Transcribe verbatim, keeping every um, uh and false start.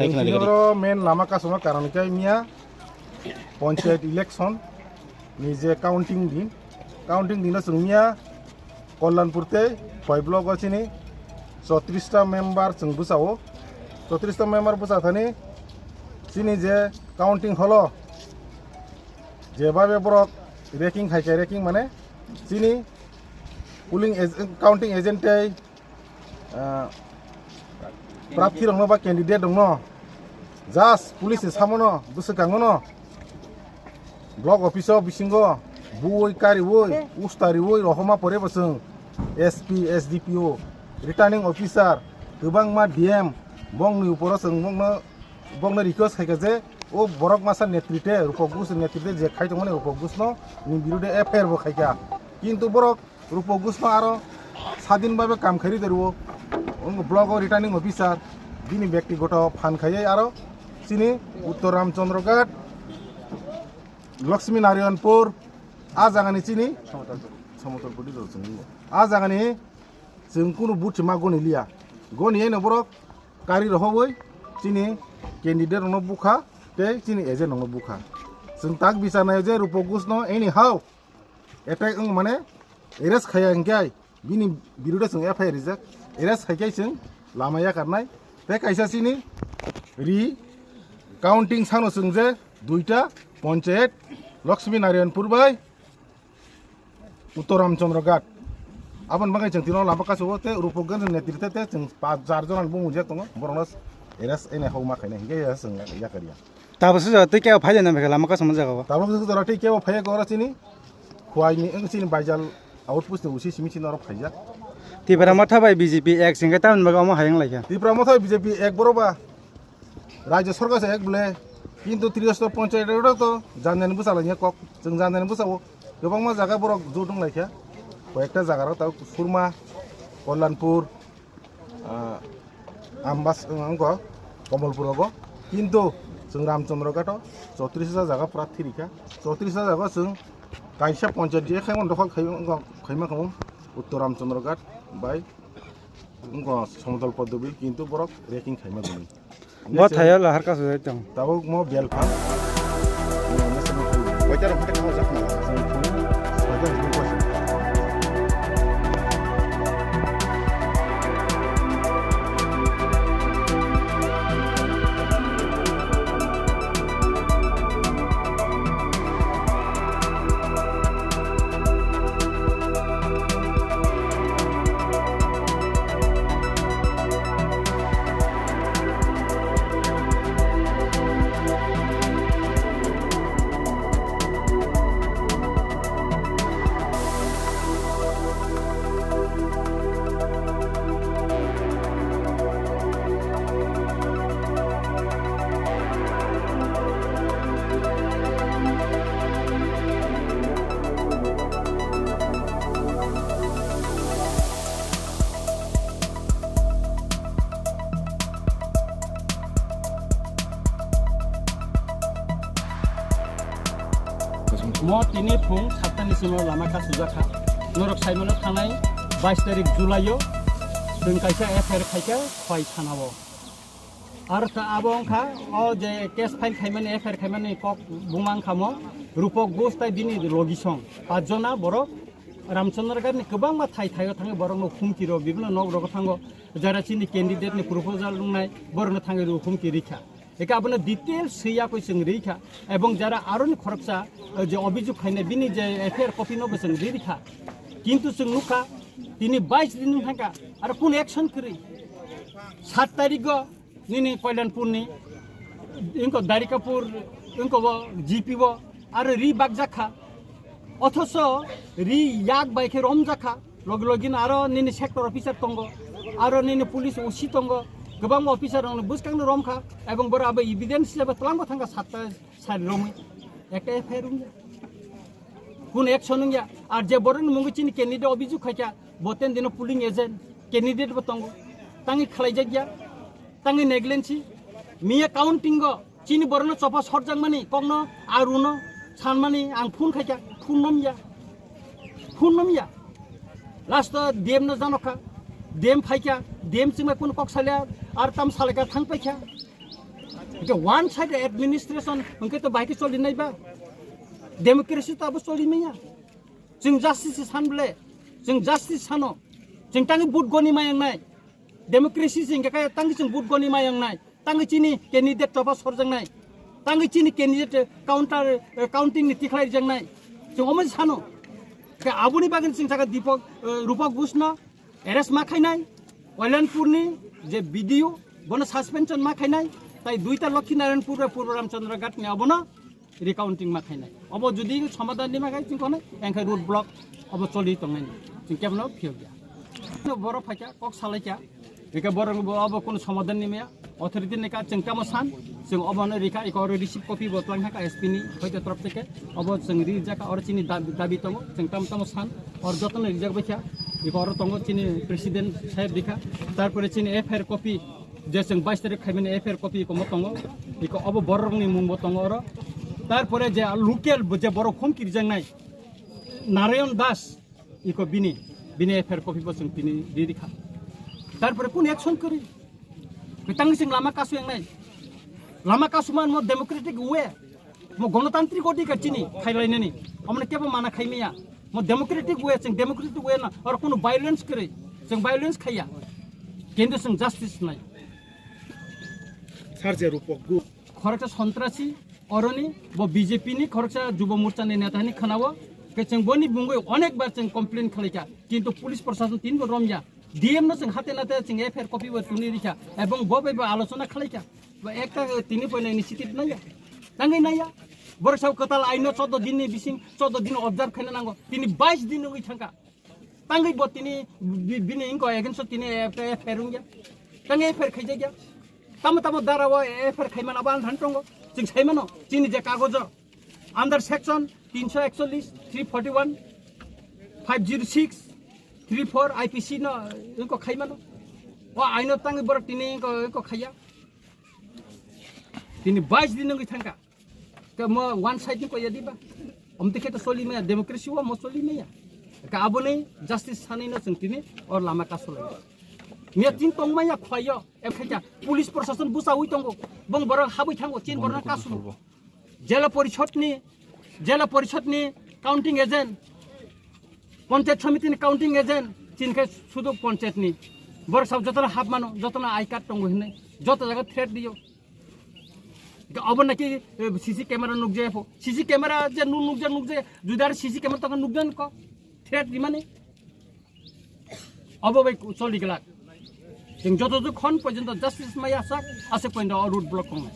Chwng tini oro main lama kasuma karon khe miya panchayat election ni je counting din, counting dino chwng miya Kalyanpur tei Khowai block o chini chotris ta member chwng bwsao, chotris ta member bwsa thani chini je counting hall o jebabe borok ranking hai khe ranking mane chini polling ag-, counting agent tei ah, prarthi rokno ba candidate rokno just police ni samono bwswkangono block office o bisingo buwi kariwi ustariwi rohoma pore bo chwng S P, S D P O, returning officer, kwbangma D M bongni uporo chwng bongno, bongno request khaikha je o borok masa netrite, Rupak Gush netrite je khai tongmani Rupak Gushno ni birude F I R bo khaikha. Kintu borok Rupak Gushno aro sadin babe kam khairi derwo. Wng block o returning officer bini bektigoto phan khaiye aro chini Uttor Ramchandra Ghat, Lakshmi Narayanpur, a jagani chini Samotol Puri rok chwng wngkha. A jagani chwng kunu buthi ma goni liya. Goni eno borok kari rohoboi chini candidate rokno bukha tei chini agent rokno bukha. Chwng tak bichar naio je Rupak Gushno anyhow attack wng mane arrest khaiya hingkhai bini birude chwng F I R rijak, arrest khaikhai chwng lama yakarnai. Tei kaisa chini ri counting sano chwng je duita panchayat Lakshmi Narayanpur bai Uttor Ramchandra Ghat. Aboni bagwi chwng tino lama kasu o tei Rupak Gush netrite tei chwng pa jar jona bumung jak tongo borokno arrest ene hokma khainai hingkhai chwng yakarya. Tabuk se jora tei kebo phai de na bikhe lama kasama jaga o. Tabuk se jora tei kebo phai oro chini Khowai ni wng chini Baijal outpost ni usi simi chini oro phaijak. Tipra Motha bai B J P ek singkhe tamni bagwi omo hayung laikha. Tipra Motha bai B J P ek boro ba Rajya Sarkar se ek bole kintu Triyostor Panchayat oro to janjani bwsa lainai kok chwng janjani bwsa o kwbangma jaga borok jotong laikha. Koyekta jaga rok tabuk Surma, Kalyanpur, ah, Ambas, wng, wngkha Komolpur rogo. Kintu chwng Ramchandra Ghat o chotris hajar jaga pura thirikha. Chotris hajar jaga chwng kaisa panchayat je khaimani dokhol khai-, wngkha, khaima khamu Uttor Ramchandra Ghat bai wngkha Samotol Poddobil, kintu borok ranking khaima gwnwi. Bo thaio lahar kasu jai tong. Tabuk mo belphang. Koita rok phate kamo jakna. Mo tini phung satta ni simo lama kasujak kha. Norok saimano thanai bais tarik July o chwng kaisa F I R khaikha Khowai thana o. Ar kha abo wngkha o je case file khaimani, F I R khaimani kok buma wngkha mo Rupak Gush tai bini logisong pach jona borok Ramchandra Ghat ni kwbangma thai thaio thangwi borokno humki rw, bibino nok rogo thango, jara chini candidate ni proposal wngnai borokno thangwi rw humki rikha. Eka abono detail swi yakwi chwng rikha, ebong jara aroni khoroksa, eh, je obijog khainai bini je F I R copy no bo chwng ri rikha. Kintu chwng nukha tini bais din wng thangkha, aro kunu action kwrwi. Sat tarikgo nini Kalyanpur ni, wngkha Darikapur, wngkha bo G P bo, aro ri bakjak kha. Othoso ri yak bai khe romjak kha. Logi logi no aro nini sector officer tongo, aro nini police O C tongo, kwbangma officer rokno bwskang no romkha, ebong boro abo evidence hisabe twlangbo thangkha satta sari romwi. Ekta F I R wngya. Kunu action wngya. Ar je borokni mungwi chini candidate obijog khaikha, bo ten dino polling agent, candidate bo tongo. Tangwi khlaijakya, tangwi negligence, miya counting o chini borokno chopa sorjakmani kokno aruno sanmani ang phone khaikha, phone nomya, phone nomya. Last o D M no janokha, D M phaikha, D M chwngbai kunu kok salya, ar tam salaikha thang paikha. Ke one side administration hwnkhe to bahai khe choli nai ba? Democracy to abo choli maya. Chwng justice san ble, chwng justice sano. Chwng tangi vote goni mayang nai. Democracy se hwnkhe kaya tangi chwng vote goni mayang nai. Tangi chini candidate topa sorjak nai. Tangi chini candidate counter, eh, counting ni tikhlai rijak nai. Chwng omo sano. Ke aboni bagwi chwng saka Deepak, eh, Rupak Bush no arrest ma khainai. Oilanpur ni je B D O bono suspension ma khainai. Tai duita Lakshmi Narayanpur bai Purbo Ramchandra Ghat ni abono recounting ma khainai. Obo jodi somadhan ni ma khai chwng konai, engkhe road block obo choli tongnai. Chwng kebono phiyok ya. No borok phaikha, kok salaikha. Eke borok bo obo kono somadhan ni maya. Authority ni ka chwng tamo san, chwng obo no rikha, eko oro receive copy bo twlang kha S P ni, hoite torop theke. Obo chwng rijak kha, oro chini dabi, dabi tongo, chwng tamo tamo san, oro jotono rijak bai kha. Eko oro tongo chini president saheb rikha. Tarpore chini F I R copy, je chwng bais tarik khaimani F I R copy komo tongo. Iko obo borok ni mung bo tongo oro. Tarpore je local bo je borok hum kirjak nai Narayan Das, iko bini, bini F I R copy bo chwng tini riri kha. Tarpore kun action kori? Kwtangni chwng lama kasu yang nai. Lama kasu man mo democratic way. Mo gonotantrik odhikar chini khailainani. Amne kebo mana khaimaya. Mo democratic way, chwng democratic way na. Oro kunu violence kore. Chwng violence khaiya. Kintu chwng justice nai. Sir je Rupak Guh. Khoroksa sontrasi, oroni, bo B J P ni khoroksa Jubo Morcha ni neta ni khwnao. Ke chwng boni bungwi onek bar chwng complain khalaikha. Kintu police proshashan tin bo romya. D M no chwng hate nate chwng F I R copy bo tuni rikha. Ebong bo bai bo alochona khalaikha. Bo ekta tini poino initiative naya. Tangwi naya. Borok sao kwtal aino choudo din ni bising, choudo din observe khaina nango. Tini bais din wngwi thangkha. Tangwi bo tini bi-, bini inko against o tini F I R wngya. Tangwi F I R khaijakya. Tamo tamo dara o F I R khaimano abo ang thani tongo. Chwng saimano. Chini je kagojo. Under section tinsho ekchollish, three forty one, five zero six, three four I P C no inko khaimano. O aino tangwi borok tini inko, inko khaiya. Tini bais din wngwi thangkha. Ke mo one side ni koya diba? Om te khe to soli maya, democracy o mo soli maya. Ka aboni justice sani no chwng tini or lama kasolai. Miya tin tong maya khoyo, em khe police proshashan busa ui tongo. Bong borok habui thango, chin borok kasu. Jela porishod ni, jela porishod ni counting agent, panchayat samiti ni counting agent, chin khe sudu panchayat ni. Borok sab jotono hap mano, jotono I card tongo hinne, joto jaga threat diyo. Obo naki, eh, C C camera nukjaya pho. C C camera je nu-, nukjak, nukjak, judi ar C C camera tokha nukjak ko. Threat rimani. Obo bai choli glak. Chwng joto joto khon porjonto justice maya sak, aswk porjonto o road block tongnai.